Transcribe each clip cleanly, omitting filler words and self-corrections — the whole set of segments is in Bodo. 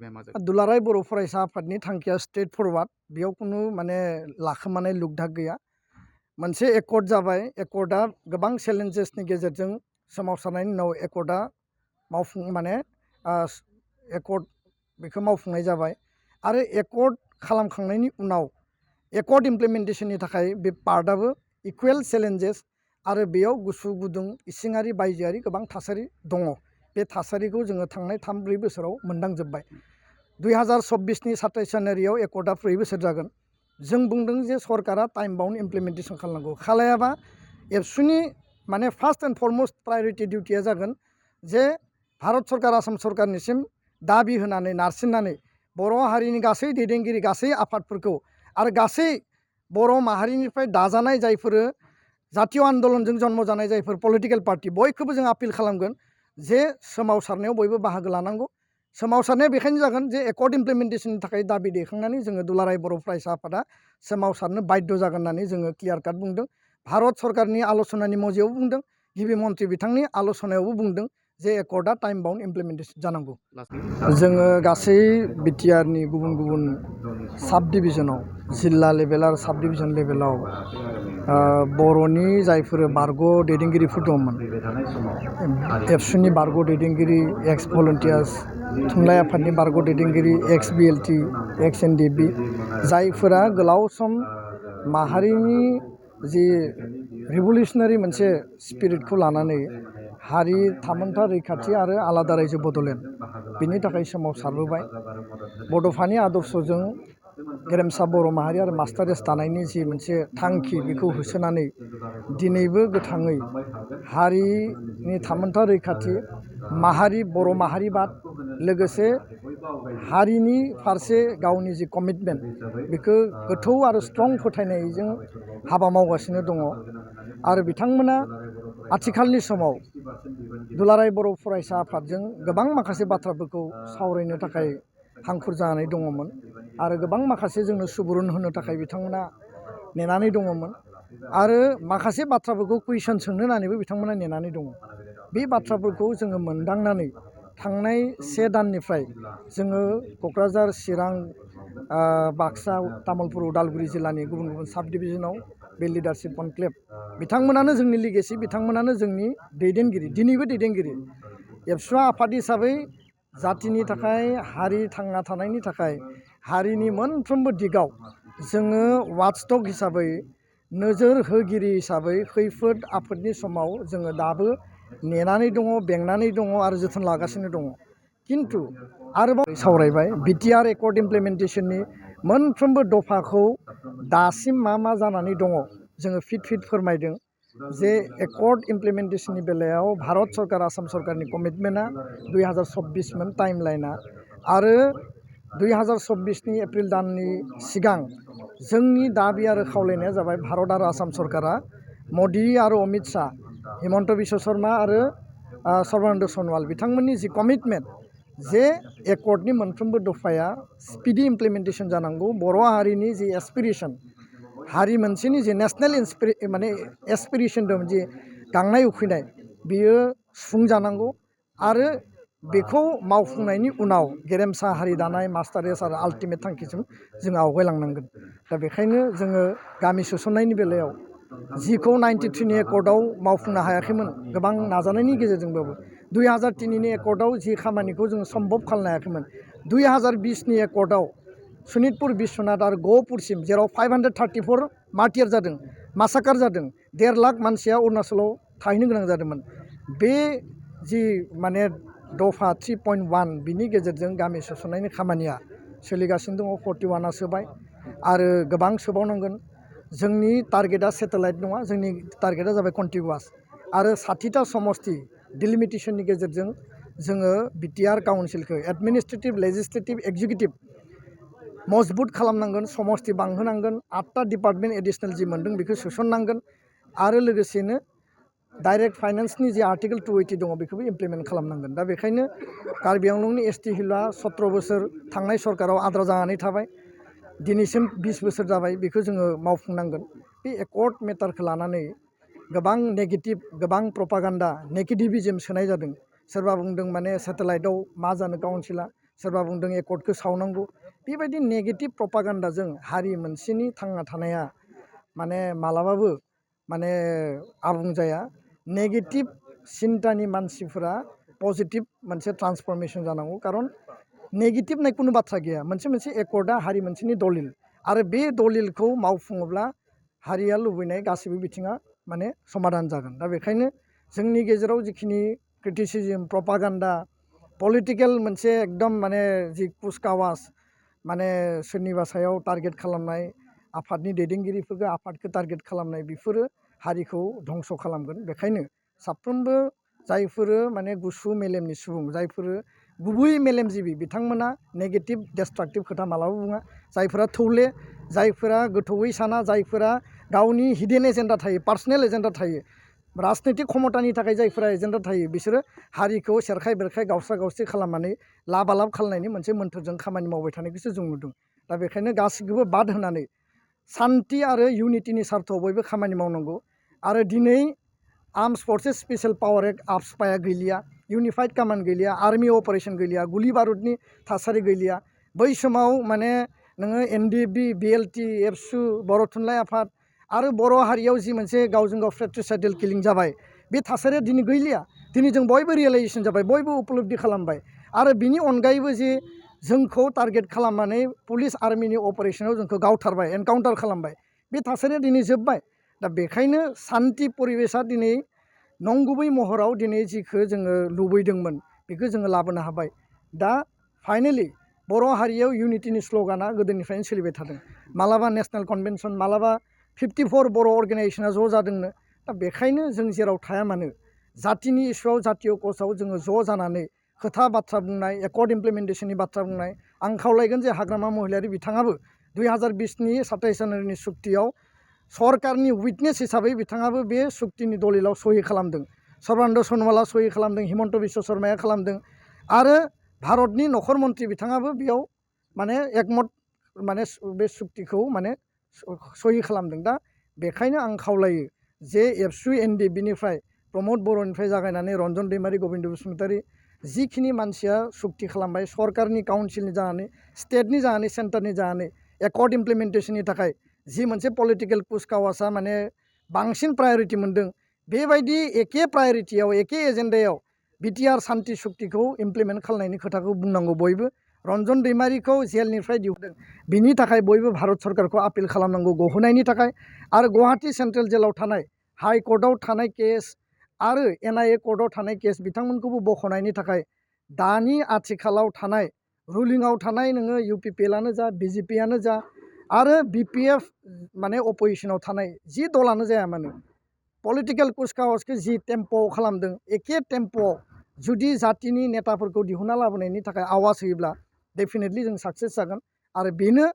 माबाया मा जागोन? दुलाराय बर' फरायसा आफादनि थांखिया स्ट्रेट फरवार्ड, बेयाव खुनु माने लाखोमानाय लुगदाग गैया। मोनसे एकर्ड जाबाय, एकर्डआ गोबां चेलेन्जेसनि गेजेरजों सोमावसारनायनि उनाव एकर्डआ एकर्ड बेखौ मावफुंनाय जाबाय आरो एकर्ड खालामखांनायनि उनाव एकर्ड इमप्लिमेन्टेसननि थाखाय बे पार्टआबो इकुवेल चेलेन्जेस आरो बेयाव गुसु गुदुं इसिङारि बायजोआरि गोबां थासारि दङ। बे थासारिखौ जोङो थांनाय 3-4 बोसोराव मोनदांजोब्बाय। 2024नि 27 जानुवारियाव एकर्डआ 4 बोसोर जागोन। जों बुंदों जे सरकारा टाइम बाउन्ड इमप्लिमेन्टेसन खालामनांगौ। खालायाबा एबसुनि माने फार्स्ट एन्ड फरमस्ट प्रायरिटि डिउटिया जागोन जे भारत सरकार आसाम सरकारनिसिम दाबि होनानै नारसिननानै बर' हारिनि गासै दैदेनगिरि गासै आफादफोरखौ आरो गासै बर' माहारिनिफ्राय दाजानाय जायफोर जातीय आन्दलनजों जन्म जानाय जायफोर पलिटिकेल पार्टि बयखौबो जों आपिल खालामगोन जे सोमावसारनायाव बयबो बाहागो लानांगौ। सोमावसारनाया बेखायनो जागोन जे एकर्ड इमप्लिमेन्टेसननि थाखाय दाबि दैखांनानै जोङो दुलाराय बर' फरायसा आफादा सोमावसारनो बाध्य जागोन होननानै जोङो क्लियार काट बुंदों। भारत सरकारनि आल'सनानि मजियावबो बुंदों, गिबि मन्थ्रि बिथांनि आल'सनायावबो बुंदों जे एकर्डआ टाइम बाउन्ड इमप्लिमेन्टेसन जानांगौ। जोङो गासै बिटिआरनि गुबुन गुबुन साब डिभिजनाव जिल्ला लेभेल आरो साब डिभिजन लेभेलाव बर'नि जायफोर बारग' दैदेनगिरिफोर दंमोन, एबसुनि बारग' दैदेनगिरि, एक्स भलन्टियार्स, थुनलाइ आफादनि बारग' दैदेनगिरि, एक्स बिएलटि, एक्स एनडिएफबि, जायफोरा गोलाव सम माहारिनि जि रिभलिउसनारि मोनसे स्पिरिटखौ लानानै हारि थामोन्था रैखाथि आरो आलादा रायजो बड'लेण्ड बिनि थाखाय सोमावसारबोबाय। बड'फानि आदर्शजों गेरेमसा बर' माहारि आरो मास्टारेस दानायनि जि मोनसे थांखि बेखौ होसोनानै दिनैबो गोथाङै हारिनि थामोन्था रैखाथि, बर' माहारिबाद, लोगोसे हारिनि फारसे गावनि जि कमिटमेन्ट बेखौ गोथौ आरो स्ट्रं फोथायनायजों हाबा मावगासिनो दङ। आरो बिथांमोना आथिखालनि समाव दुलाराय बर' फरायसा आफादजों गोबां माखासे बाथ्राफोरखौ सावरायनो थाखाय हांखुर जानानै दङमोन आरो गोबां माखासे जोंनो सुबुरुन होनो थाखाय बिथांमोना नेनानै दङमोन आरो माखासे बाथ्राफोरखौ कुइसन सोंनो होननानैबो बिथांमोना नेनानै दङ। बे बाथ्राफोरखौ जोङो मोनदांनानै थांनाय 1 दाननिफ्राय जोङो क'क्राझार, चिरां, बाक्सा, तामुलपुर, उदालगुरि जिल्लानि गुबुन गुबुन साब डिभिजनाव बे लिडारशिप कनक्लेभ, बिथांमोनानो जोंनि लिगेसि, बिथांमोनानो जोंनि दैदेनगिरि, दिनैबो दैदेनगिरि। एबसुआ आफाद हिसाबै जातिनि थाखाय, हारि थांना थानायनि थाखाय, हारिनि मोनफ्रोमबो दिगाव जोङो वाचडग हिसाबै, नोजोर होगिरि हिसाबै खैफोद आफोदनि समाव जोङो दाबो नेनानै दङ, बेंनानै दङ आरो जोथोन लागासिनो दङ। किन्तु आरोबाव सावरायबाय बिटिआर एकर्ड इमप्लिमेन्टेसननि मोनफ्रोमबो दफाखौ दासिम मा जानानै दङ जोङो फिट फोरमायदों जे एकर्ड इमप्लिमेन्टेसननि बेलायाव भारत सरकार आसाम सरकारनि कमिटमेन्टआ 2024मोन टाइम लाइना, आरो 2024नि एप्रिल दाननि सिगां जोंनि दाबि आरो खावलायनाया जाबाय भारत आरो आसाम सरकारा मदि आरो अमित शाह, हिमन्त बिश्व शर्मा आरो सर्बानन्द सनवाल बिथांमोननि जि कमिटमेन्ट जे एकर्डनि मोनफ्रोमबो दफाया स्पिडि इमप्लिमेन्टेसन जानांगौ। बर' हारिनि जि एसपिरेसन, हारि मोनसेनि जि नेसनेल एसपिरेसन दं, जि गांनाय उखैनाय, बियो सुफुंजानांगौ आरो बेखौ मावफुंनायनि उनाव गेरेमसा हारि दानाय, मास्टारेस आरो आल्टिमेट थांखिसिम जों आवगायलांनांगोन। दा बेखायनो जोङो गामि सोसननायनि बेलायाव जिखौ 93नि एकर्डआव मावफुंनो हायाखैमोन गोबां नाजानायनि गेजेरजोंबाबो, 2003नि एकर्डआव जि खामानिखौ जोङो सम्भब खालामनो हायाखैमोन, 2020नि एकर्डआव सनितपुर, बिश्वनाथ आरो गहपुरसिम जेराव 534 मार्टियार जादों, मासाकार जादों, 1.5 लाख मानसिया अरुणाचलाव थाहैनो गोनां जादोंमोन। बे जि माने दफा 3.1 बिनि गेजेरजों गामि सोसननायनि खामानिया सोलिगासिनो दङ। 41आ सोबाय आरो गोबां सोबावनांगोन। जोंनि टारगेटआ सेटेलाइट नङा, जोंनि टारगेटआ जाबाय कन्टिगुवास आरो 60टा समस्ति डिलिमिटेसननि गेजेरजों जोङो बिटिआर काउन्सिलखौ एडमिनिस्ट्रेटिभ, लेजिस्लेटिभ, एक्जिकिउटिभ मजबुत खालामनांगोन, समस्ति बांहोनांगोन, 8टा डिपार्टमेन्ट एडिसनेल जि मोन्दों बेखौ सोसननांगोन आरो लोगोसेनो डाइरेक्ट फाइनान्सनि जि आर्टिकेल 280 दङ बेखौबो इमप्लिमेन्ट खालामनांगोन। दा बेखायनो कार्बि आंलंनि एसटि हिलआ 17 बोसोर थांनाय सरकाराव आद्रा जानानै थाबाय, दिनैसिम 20 बोसोर जाबाय, बेखौ जोङो मावफुंनांगोन। बे एकर्ड मेटारखौ लानानै गोबां नेगेटिभ, गोबां प्रपागान्डा, नेगेटिभिजम सोनाय जादों। सोरबा बुंदों माने सेटेलाइटआव मा जानो काउन्सिला, सोरबा बुंदों एकर्डखौ सावनांगौ बेबायदि नेगेटिभ प्रपागान्डाजों हारि मोनसेनि थांना थानाया माने मालाबाबो माने आबुं जाया नेगेटिभ सिन्तानि मानसिफोरा पजिटिभ मोनसे ट्रान्सफरमेसन जानांगौ खारन नेगेटिभ नाय कुनु बाथ्रा गैया मोनसे एकर्डा हारि मोनसेनि दलिल आरो बे दलिलखौ मावफुङोब्ला हारिया लुबैनाय गासैबो बिथिङा माने समाधान जागोन दा बेखायनो जोंनि गेजेराव जिखिनि क्रिटिसिजम प्रपागान्डा पलिटिकेल मोनसे एकदम माने जि कुचकावाज माने सोरनिबा सायाव टारगेट खालामनाय आफादनि दैदेनगिरिफोरखौ आफादखौ टारगेट खालामनाय बेफोरो हारिखौ धंस खालामगोन बेखायनो साफ्रोमबो जायफोरो माने गुसु मेलेमनि सुबुं जायफोरो गुबै मेलेमजिबि बिथांमोना नेगेटिभ डेस्ट्राक्टिभ खोथा मालाबा बुङा जायफोरा थौले जायफोरा गोथौयै साना जायफोरा गावनि हिडेन एजेन्डा थायो पार्सनेल एजेन्डा थायो राजनैतिक क्षमतानि थाखाय जायफोरा एजेन्डा थायो बिसोरो हारिखौ सेरखाय बेरखाय गावस्रा गावस्रि खालामनानै लाबालाब खालामनायनि मोनसे मोन्थोरजों खामानि मावबाय थानायखौसो जों नुदों दा बेखायनो गासैखौबो बाद होनानै सान्थि आरो इउनिटिनि सार्थआव बयबो खामानि मावनांगौ आरो दिनै आर्मस फर्सेस स्पेशल पावार एक्ट आफस्पाया गैलिया इउनिफाइड कमान्ड गैलिया आर्मि अपारेशन गैलिया गुलि बारुदनि थासारि गैलिया बै समाव माने नोङो एनडिएफबि बिएलटि एबसु बर' थुनलाइ आफाद आरो बर' हारियाव जि मोनसे गावजों गाव फ्रेट्रिसाइडेल किलिं जाबाय बे थासारिया दिनै गैलिया दिनै जों बयबो रियेलाइजेसन जाबाय बयबो उपलब्धि खालामबाय आरो बिनि अनगायैबो जे जोंखौ टारगेट खालामनानै पुलिस आर्मिनि अपारेशनाव जोंखौ गावथारबाय एनकाउन्टार खालामबाय बे थासारिया दिनै जोब्बाय दा बेखायनो सान्थि परिबेसा दिनै नंगुबै महराव दिनै जिखौ जोङो लुबैदोंमोन बेखौ जोङो लाबोनो हाबाय दा फाइनेलि बर' हारियाव इउनिटिनि स्ल'गाना गोदोनिफ्रायनो सोलिबाय थादों मालाबा नेशनेल कनभेनसन मालाबा 54 बर' अर्गेनाइजेसना ज' जादोंनो दा बेखायनो जों जेराव थाया मानो जातिनि इस्युआव जातीय कजआव जोङो ज' जानानै खोथा बाथ्रा बुंनाय एकर्ड इमप्लिमेन्टेसननि बाथ्रा बुंनाय आं खावलायगोन जे हाग्रामा महिलारि बिथाङाबो 2020नि 27 जानुवारिनि सुक्तियाव सरकारनि उइटनेस हिसाबै बिथाङाबो बे सुक्तिनि दलिलाव सहि खालामदों सर्बानन्द सनवाला सहि खालामदों हिमन्त बिश्व शर्माया खालामदों आरो भारतनि नखर मन्त्रि बिथाङाबो बेयाव माने एकमत माने बे सुक्तिखौ माने सहि खालामदों दा बेखायनो आं खावलायो जे एबसु एनडिएफबिनिफ्राय प्रमद बर'निफ्राय जागायनानै रन्जन दैमारि गबिन्द बसुमतारी जिखिनि मानसिया सुक्ति खालामबाय सरकारनि काउन्सिलनि जानानै स्टेटनि जानानै सेन्टारनि जानानै एकर्ड इमप्लिमेन्टेसननि थाखाय जि मोनसे पलिटिकेल कुचकावासा माने बांसिन प्रायरिटि मोन्दों बेबायदि एखे प्रायरिटियाव एखे एजेन्डायाव बिटिआर सान्थि सुक्तिखौ इमप्लिमेन्ट खालामनायनि खोथाखौ बुंनांगौ बयबो रन्जन दैमारिखौ जेलनिफ्राय दिहुनदों बिनि थाखाय बयबो भारत सरकारखौ आपिल खालामनांगौ गहोनायनि थाखाय आरो गुवाहाटी सेन्ट्रेल जेलाव थानाय हाइ कर्टआव थानाय केस आरो एनआइए कर्टआव थानाय केस बिथांमोनखौबो बख'नायनि थाखाय दानि आथिखालाव थानाय रुलिंआव थानाय नोङो इउपिपिएलआनो जा बिजेपिआनो जा आरो बिपिएफ माने अपोजिसनाव थानाय जि दलानो जाया मानो पलिटिकेल कुचकावाजखौ जि टेम्प'आव खालामदों एखे टेम्प'आव जुदि जातिनि नेताफोरखौ दिहुनना लाबोनायनि थाखाय आवाज होयोब्ला डेफिनेटलि जों साक्सेस जागोन आरो बेनो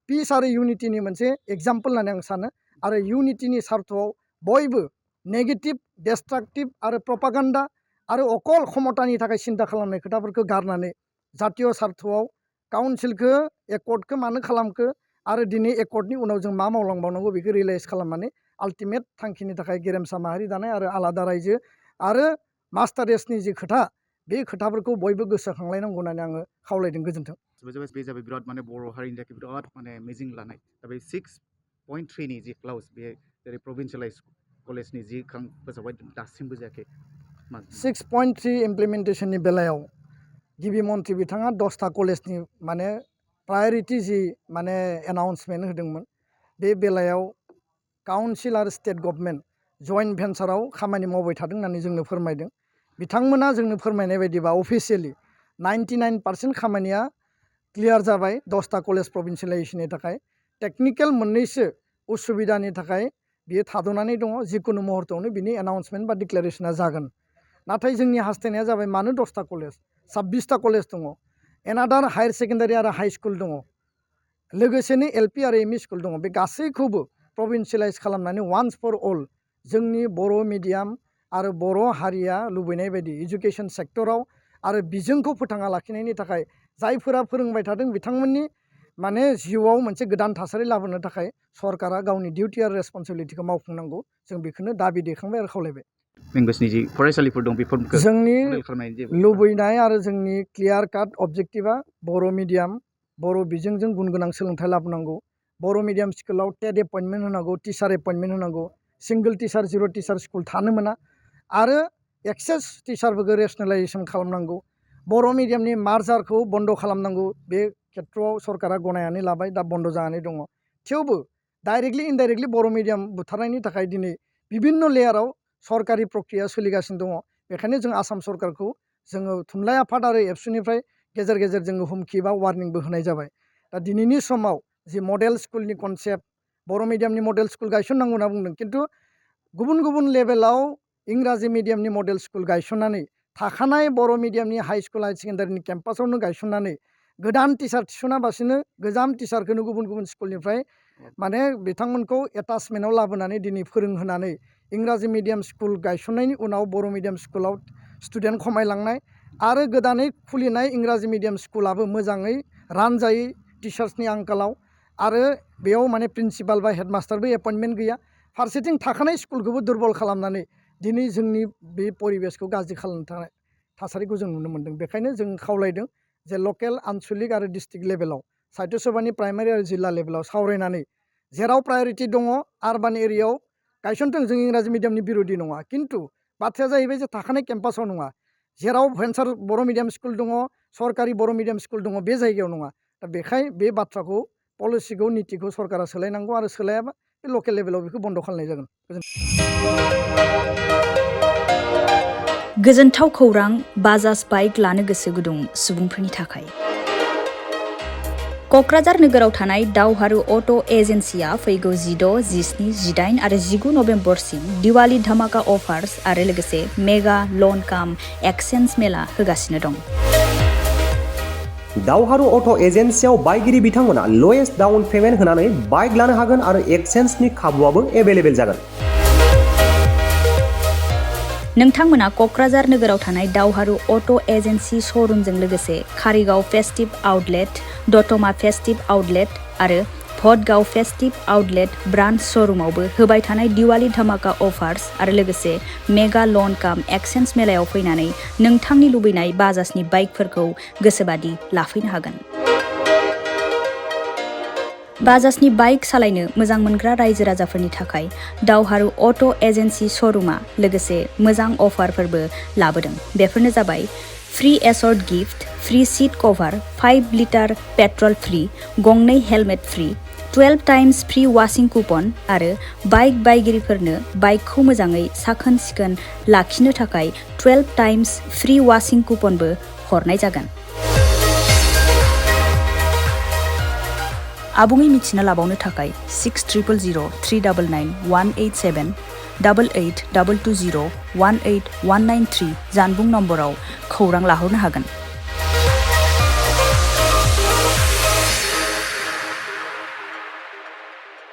पिस आरो इउनिटिनि मोनसे एग्जाम्पल होननानै आं सानो आरो इउनिटिनि सार्थआव बयबो नेगेटिभ डेस्ट्राक्टिभ आरो प्रपागान्डा आरो अकल क्षमतानि थाखाय सिन्था खालामनाय खोथाफोरखौ गारनानै जातीय सार्थआव काउन्सिलखौ एकर्डखौ मानो खालामखो आरो दिनै एकर्डनि उनाव जों मा मावलांबावनांगौ बेखौ रियेलाइज खालामनानै आल्टिमेट थांखिनि थाखाय गेरेमसा माहारि दानाय आरो आलादा रायजो आरो मास्टार रेसनि जि खोथा बे खोथाफोरखौ बयबो गोसोखांलायनांगौ होननानै आङो खावलायदों गोजोन्थों बे जाबाय बिराद माने बर' हारिनि थाखाय बिराद माने मिजिं लानाय दा बे 6.3नि जि क्लाउस बे जेरै प्रभिन्सियेलाइज कलेजनि जि फोसावबाय दासिमबो जायाखै 6.3 इमप्लिमेन्टेसननि बेलायाव गिबि मन्थ्रि बिथाङा 10टा कलेजनि माने प्रायरिटि जि माने एनाउन्समेन्ट होदोंमोन बे बेलायाव काउन्सिल आरो स्टेट गभर्नमेन्ट जइन्ट भेन्चाराव खामानि मावबाय थादों होननानै जोंनो फोरमायदों बिथांमोना जोंनो फोरमायनाय बायदिबा अफिसियेलि 99% खामानिया क्लियार जाबाय 10टा कलेज प्रभिन्सियेलाइजेसननि थाखाय टेकनिकेल मोननैसो उसुबिदानि थाखाय बियो थाद'नानै दङ जिकुनु मुहूर्तआवनो बिनि एनाउन्समेन्ट बा डिक्लारेसना जागोन नाथाय जोंनि हास्थायनाया जाबाय मानो 10टा कलेज 26टा कलेज दङ एनादार हायार सेकेन्डारि आरो हाइ स्कुल दङ लोगोसेनो एलपि आरो एमइ स्कुल दङ बे गासैखौबो प्रभिन्सियेलाइज खालामनानै वान्स फर अल जोंनि बर' मिडियाम आरो बर' हारिया लुबैनाय बायदि इडुकेसन सेक्टराव आरो बिजोंखौ फोथांना लाखिनायनि थाखाय जायफोरा फोरोंबाय थादों बिथांमोननि माने जिउआव मोनसे गोदान थासारि लाबोनो थाखाय सरकारा गावनि डिउटि आरो रेसपन्सिबिलिटिखौ मावफुंनांगौ जों बेखौनो दाबि दैखांबाय आरो खावलायबाय लेंगुवेजनि जि फरायसालिफोर दं बेफोरखौ जोंनि मडेल खालामनायनि जेबो लुबैनाय आरो जोंनि क्लियार काट अबजेक्टिभा बर' मिडियाम बर' बिजोंजों गुन गोनां सोलोंथाइ लाबोनांगौ बर' मिडियाम स्कुलाव टेट एपइन्टमेन्ट होनांगौ टिचार एपइन्टमेन्ट होनांगौ सिंगल टिचार जिर' टिचार स्कुल थानो मोना आरो एक्सेस टिचारफोरखौ रेसनेलाइजेसन खालामनांगौ बर' मिडियामनि मार्जारखौ बन्द खालामनांगौ बे खेथ्रआव सरकारा गनायनानै लाबाय दा बन्द जानानै दङ थेवबो डाइरेक्टलि इनडाइरेक्टलि बर' मिडियाम बुथारनायनि थाखाय दिनै बिभिन्न लेयाराव सरकारि प्रक्रिया सोलिगासिनो दङ बेखायनो जों आसाम सरकारखौ जोङो थुनलाइ आफाद आरो एबसुनिफ्राय गेजेर गेजेर जोङो हुमखि बा वार्निंबो होनाय जाबाय दा दिनैनि समाव जि मडेल स्कुलनि कनसेप्ट बर' मिडियामनि मडेल स्कुल गायसननांगौ होनना बुंदों खिन्थु गुबुन गुबुन लेभेलाव इंराजि मिडियामनि मडेल स्कुल गायसननानै थाखानाय बर' मिडियामनि हाई स्कुल हाई सेकेन्डारिनि केम्पासावनो गायसननानै गोदान टिचार थिसनाबासिनो गोजाम टिचारखौनो गुबुन गुबुन स्कुलनिफ्राय माने बिथांमोनखौ एटाचमेन्टआव लाबोनानै दिनै फोरोंहोनानै इंराजि मिडियाम स्कुल गायसननायनि उनाव बर' मिडियाम स्कुलाव स्टुडेन्ट खमायलांनाय आरो गोदानै खुलिनाय इंराजि मिडियाम स्कुलाबो मोजाङै रानजायै टिचार्सनि आंखालाव आरो बेयाव माने प्रिन्सिपाल बा हेडमास्टारबो एपइन्टमेन्ट गैया फारसेथिं थाखानाय स्कुलखौबो दुरबल खालामनानै दिनै जोंनि बे परिबेसखौ गाज्रि खालामनो थाखाय थासारिखौ जों नुनो मोन्दों बेखायनो जों खावलायदों जे लकेल आनसलिक आरो डिस्ट्रिक्ट लेभेलाव साहित्य सभानि प्राइमारि आरो जिल्ला लेभेलाव सावरायनानै जेराव प्रायरिटि दङ आरबान एरियायाव गायसनथों जों इंराजि मिडियामनि बिर'धि नङा खिन्थु बाथ्राया जाहैबाय जे थाखानाय केम्पासाव नङा जेराव भेन्सार बर' मिडियाम स्कुल दङ सरकारि बर' मिडियाम स्कुल दङ बे जायगायाव नङा दा बेखाय बे बाथ्राखौ पलिसिखौ नीतिखौ सरकारा सोलायनांगौ आरो सोलायाबा बे लकेल लेभेलाव बेखौ बन्द खालामनाय जागोन गोजोनथाव खौरां बाजाज बाइक लानो गोसो गुदुं सुबुंफोरनि थाखाय क'क्राझार नोगोराव थानाय दावहारु अट' एजेन्सिया फैगौ 16, 17, 18 आरो 19 नभेम्बरसिम दिवाली धामाका अफार्स आरो लोगोसे मेगा लन काम एक्सचेन्ज मेला होगासिनो दं। दावहारु अट' एजेन्सियाव बायगिरि बिथांमोना लवेस्ट डाउन पेमेन्ट होनानै बाइक लानो हागोन आरो एक्सचेन्जनि खाबुआबो एभेलेबेल जागोन। नोंथांमोना क'क्राझार नोगोराव थानाय दावहारु अट' एजेन्सि श'रुमजों लोगोसे कारिगाव फेस्टिभ आउटलेट, दतमा फेस्टिभ आउटलेट आरो भटगाव फेस्टिभ आउटलेट ब्रान्च श'रुमावबो होबाय थानाय दिवाली धामाका अफार्स आरो लोगोसे मेगा लन काम एक्सचेन्ज मेलायाव फैनानै नोंथांनि लुबैनाय बाजाजनि बाइकफोरखौ गोसोबादि लाफैनो हागोन। बाजाजनि बाइक सालायनो मोजां मोनग्रा रायजो राजाफोरनि थाखाय दावहारु अट' एजेन्सि श'रुमा लोगोसे मोजां अफारफोरबो लाबोदों। बेफोरनो जाबाय free assured gift, free seat cover, 5 litre petrol free, गंनै helmet free, 12 times free washing coupon आरो बाइक बायगिरिफोरनो बाइकखौ मोजाङै साखोन सिखोन लाखिनो थाखाय 12 टाइम्स फ्री वाशिं कुपनबो हरनाय जागोन। आबुङै मिथिना लाबावनो थाखाय 60000399 187 88 220 18193 जानबुं नम्बराव खौरां लाहरनो हागोन।